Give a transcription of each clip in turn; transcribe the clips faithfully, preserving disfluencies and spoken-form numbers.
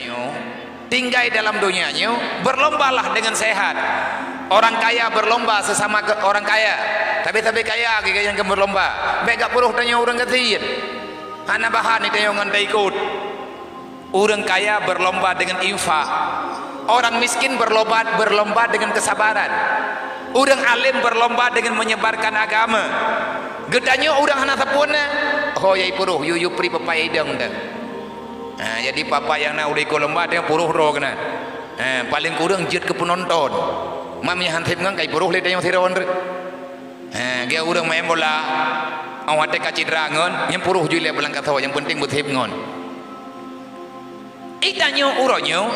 Nyoe, tinggai dalam donya nyoe, berlombalah dengan sehat. Orang kaya berlomba sesama ke, orang kaya. Tapi-tapi kaya geuh nyang keu berlomba. Bék gak peuruh tanyoe ureuëng gasien. Hana bahan tanyoe ngon taikot. Ureuëng kaya berlomba dengan infak. Orang miskin berlomba, berlomba dengan kesabaran. Ureuëng alim berlomba dengan menyebarkan agama. Geutanyoe ureuëng hana sapeue na, ho yai peuruh, yu, yu pri papai idong deh. Ha, jadi papai nyang na ulée lomba teuh peuruh droe keunan. Ha, paling kureueng jeuet keu peunonton. Mam nyang han seb ngon kai peuruh lé tanyoe sidroe. Ha, geu ureuëng main bola, oh watée ka cedera ngon, nyang peuruh jui lé beulangkasoe, nyang penting beuseb ngon. Ih, tanyoe uroe nyoe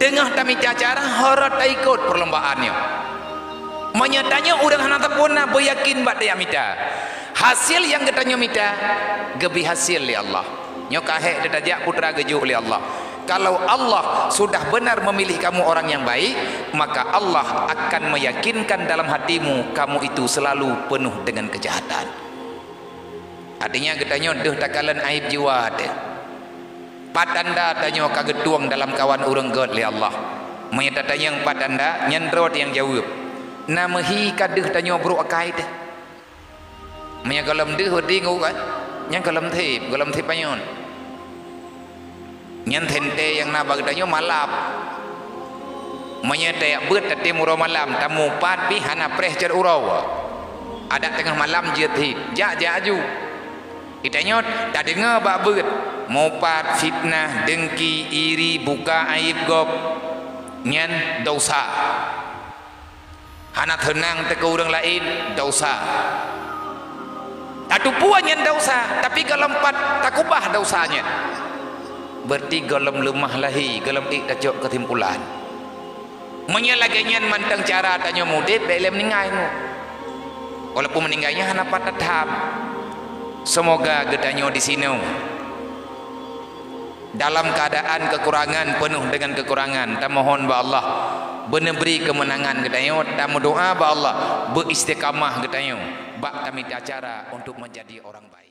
teungoh tamita cara hora taikot perlombaan nyoe. Meunyoe tanyoe ureuëng hana sapeue na, beuyakin bak tajak mita. Hasil nyang geutanyoe mita, geubri hasil lé Allah. Nyoe ka hék teutajak putra geujok lé Allah. Kalau Allah sudah benar memilih kamu orang yang baik, maka Allah akan meyakinkan dalam hatimu kamu itu selalu penuh dengan kejahatan. Artinya geutanyoe deuh takalon aib jiwa teuh. Pat tanda tanyoe ka geutueng dalam kawan ureuëng gét lé Allah? Meunyoe tatanyong pat tanda, nyan droe nyang jaweueb. Na meuhi ka deuh tanyoe brok akai teuh. Meunyoe gohlom deuh, berarti ngon kan? Nyan gohlom seb, gohlom seb panyöt. Nyan teuntée nyang na bak geutanyoe malab. Meunyoe tajak beuet tatem uroe malam, tamupat pih hana preh cot uroe. Adak teungoh malam jeuet seb, jak-jak aju. Geutanyoe tadeungoe bak beuet, mupat, fitnah, dengki, iri, buka aib gob, nyan dosa. Hana teunang teuh keu ureuëng laén, dosa. Tatupue nyan dosa, tapi gohlom pat takubah dosa nyan. Berarti gohlom leumah lahé, gohlom ék tacok keusimpulan. Meunyoe lagée nyan mantong cara tanyoe mudeb, bék lé meuninggai nyoe. Walaupun meuninggai nyan hana pat that-that. Seumoga geutanyoe disinoe dalam keadaan kekurangan, penuh dengan kekurangan, tamohon bak Allah beuneubri keumeunangan geutanyoe, tameudoa bak Allah beu istiqamah geutanyoe bak tamita cara untuk menjadi orang baik.